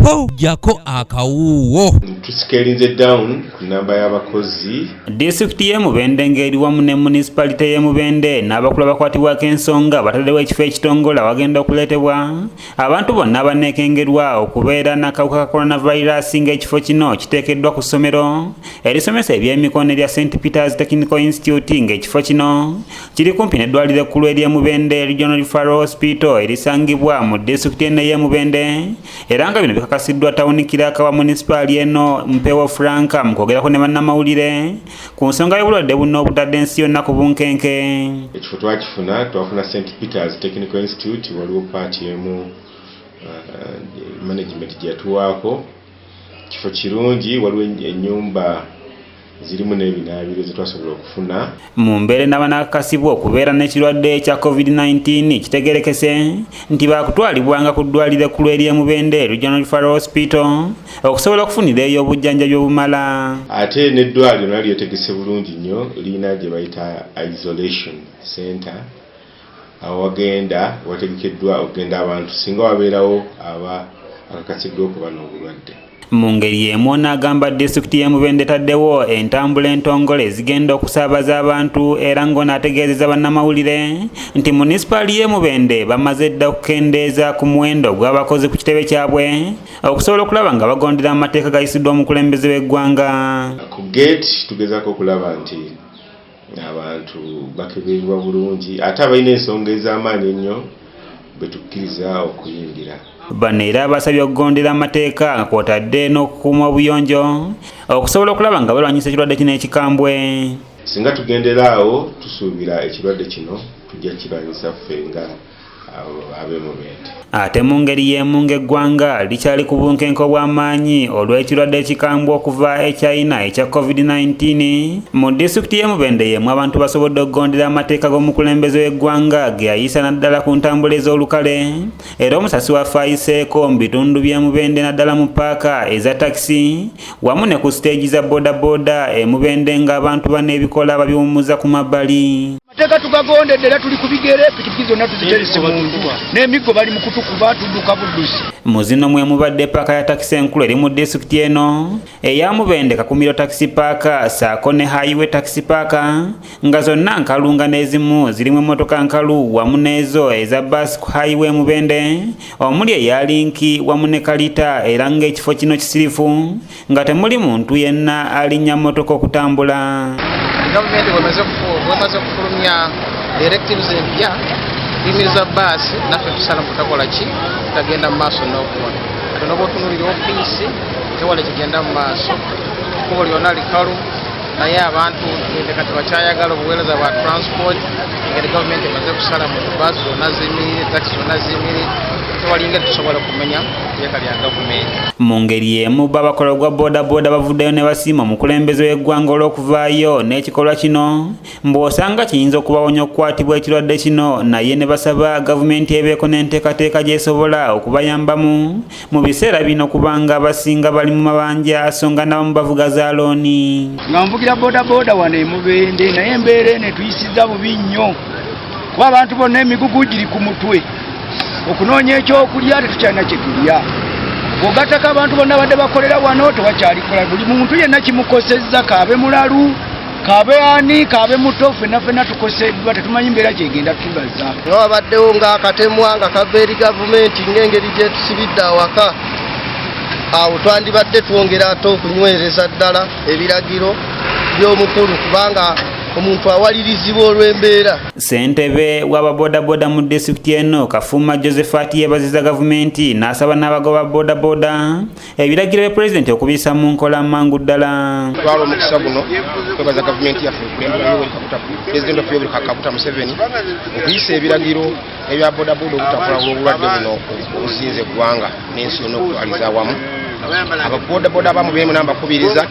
Ho, jjako akawuuwo. Tuscalinze down ku namba y'abakozi. Disitulikiti y'e Mubende ng'eri wamu ne munisipalite y'e Mubende n'abakulu abakwatibwako ensonga bataddewo ekifo ekitongole awagenda okuleetebwa abantu bonna abaneekengerwa okubeera n'akawuka ka coronavirus, ng'ekifo kino kiteekeddwa ku ssomero erisomesa ebyemikono erya St Peters Technical Institute, ng'ekifo kino kiri kumpi n'eddwaliro ekkulu ery'e Mubende Regional Referral Hospital erisangibwa mu disitulikiti eno ey'e Mubende. Era nga bino bikakasiddwa town clerk wa munisipaali eno, Mpewo Franka, mu kwogerako ne bannamawulire ku nsonga y'obulwadde buno obutadde ensi yonna ku bunkenke. Ekifo twakifuna, twafuna St Peters Technical Institute. Waliwo part emu management gye yatuwaako. Kifo kirungi, waliwo ennyumba zirimu n'ebinaabiro zetwasobola okufuna. Mu mbeera n'abanakakasibwa okubeera n'ekirwadde kya COVID-19, kitegerekese nti baakutwalibwanga ku ddwaliro ekkulu ery'e Mubende Regional Referral Hospital okusobola okufunira eyo obujjanjabi obumala. Ate n'eddwaliro nalyo lyetegese bulungi nnyo, lirina gye bayita isolation center, awo wagenda wategekeddwa okugenda abantu singa wabeerawo aba akakasiddwa okuba n'obulwadde. Mu ngeri y'emu, onaagamba disitulikiti y'e Mubende etaddewo entambula entongole ezigenda okusaabaza abantu, era ng'onaategeezeza bannamawulire nti munisipaali y'e Mubende bamaze dda okukendeeza ku muwendo gw'abakozi ku kitebe kyabwe okusobola okulaba nga bagondera amateeka gayisiddwa omukulembeze w'eggwanga. Ku gate tugezaako okulaba nti abantu bakeberebwa bulungi, ate abalina ensonga ez'amaanyi ennyo betukkiriza okuyingira. Bano era basabye okugondera amateeka nga kw'otadde n'okukuuma obuyonjo okusobola okulaba nga balwanyisa ekirwadde kino ekikambwe. Singa tugendera awo, tusuubira ekirwadde kino tujja kirwanyisa ffe nga ab'emubende. Ate mu ngeri y'emu, ng'eggwanga likyali ku bunkenke obw'amaanyi olw'ekirwadde ekikambwe okuva e China ekya COVID-19, mu disitulikiti y'e Mubende y'emu abantu basobodde okugondera amateeka g'omukulembeze w'eggwanga ge yayisa, naddala ku ntambula ez'olukale. Era omusasi waffe ayiseeko mu bitundu by'e Mubende, naddala mu paaka eza takisi wamu ne ku siteegi za boodabooda e Mubende, ng'abantu bano ebikola babiwummuza ku mabbali. Mateeka tugagondedde era tuli ku bigere, pikipiki zonna tuziterese munju, n'emiggo bali mu kutukuba, tudduka buddusi. Mu zino mwe mubadde paaka ya takisi enkulu eri mu disitulikiti eno eya Mubende, Kakumiro Takisi Paaka, saako ne Highway Takisi Paaka, nga zonna nkalu, nga n'ezimu zirimu emmotoka nkalu, wamu n'ezo eza baasi ku Highway Mubende omuli eya Link wamu ne Kalita, era ng'ekifo kino kisirifu nga temuli muntu yenna alinnya mmotoka okutambula. Gavumenti bwemaze kufulumya directives empya kuyimiriza baasi, naffe tusala mutakola ki, tagenda mu maaso n'okuwona. Ate noba otunulira ofiisi, tewali kigenda mu maaso, ekkubo lyonna likalu, naye abantu kati bakyayagala obuweereza bwa transport. Engeri gavumenti emaze kusala mu baasi zonna ziyimirire, takisi zonna ziyimirire, tewali ngeri tusobola kumenya tteeka lya gavumenti. Mu ngeri y'emu, bo abakola ogwa boodabooda bavuddeyo ne basiima omukulembeze w'eggwanga olw'okuvaayo n'ekikolwa kino, mbw'osanga kiyinza okubawonya okukwatibwa ekirwadde kino, naye ne basaba gavumenti ebeeko n'enteekateeka gy'esobola okubayambamu mu biseera bino, kubanga abasinga bali mu mabanja, so nga n'abamu bavuga za looni. Nga nvugira boodabooda wano emubende, naye embeera eno etuyisiza bubi nnyo, kuba abantu bonna emigugu giri ku mutwe okunoonya ekyokulya, tetukyalina kye tulya. Bw'ogattako abantu bonna badde bakolera wano, tewakyali kola. Buli muntu yenna kimukosezza, kaabe mulalu, kaabe ani, kaabe muto, ffenna ffenna tukoseddwa, tetumanyi mbeera kyegenda tulaza. Nga wabaddewo ng'akatemwa nga kava eri gavumenti, ng'engeri gyetusibidde awaka awo, twandibadde twongera ate okunywereza ddala ebiragiro by'omukulu, kubanga omuntu awalirizibwa olw'embeera. Ssentebe w'ababoodabooda mu disitulikiti eno, Kafuuma Josephat, yeebaziza gavumenti n'asaba n'abagoba boodabooda ebiragiro bya pulezidenti okubiyisa mu nkola mangu ddala. Twala omukisa guno kwebaza gavumenti yaffe ekulembera Yoweri Kaguta, pulezidenti waffe Yoweri Kaguta Museveni, okuyisa ebiragiro ebya boodabooda obutakola olw'obulwadde buno obuzinza eggwanga n'ensi yonna okutwaliza awamu. Ababoodabooda abamu beemu nambakubiriza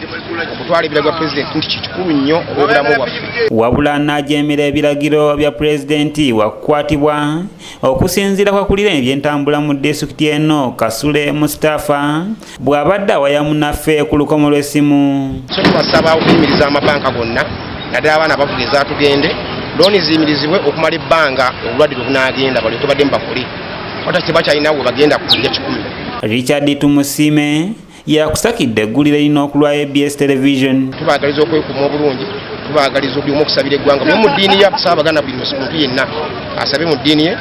okutwala ebiragiro bya pulezidenti nti kikulu nnyo olw'obulamu bwaffe. Wabula n'ajeemera ebiragiro bya pulezidenti wakukwatibwa, okusinziira kwakulira ebyentambula mu disitulikiti eno, Kasule Mustafa, bw'abadde awaya munnaffe ku lukomo lw'essimu. So tubasaba okuyimiriza amabanka gonna, naddala abaana abavuga ezatugende, looni ziyimirizibwe okumala ebbanga obulwadde lwe bunaagenda, balyoke baddemu bakole, ota tebakyalina we bagenda kujja 100. Richard Tumusiime yakusakidde eggulire lino okulwa ABS Television. Tubaagaliza okwekuuma obulungi, tubaagaliza buli omu okusabira eggwanga, buli omu mu ddiini ye. Saabagana buli muntu yenna asabe mu ddiini ye.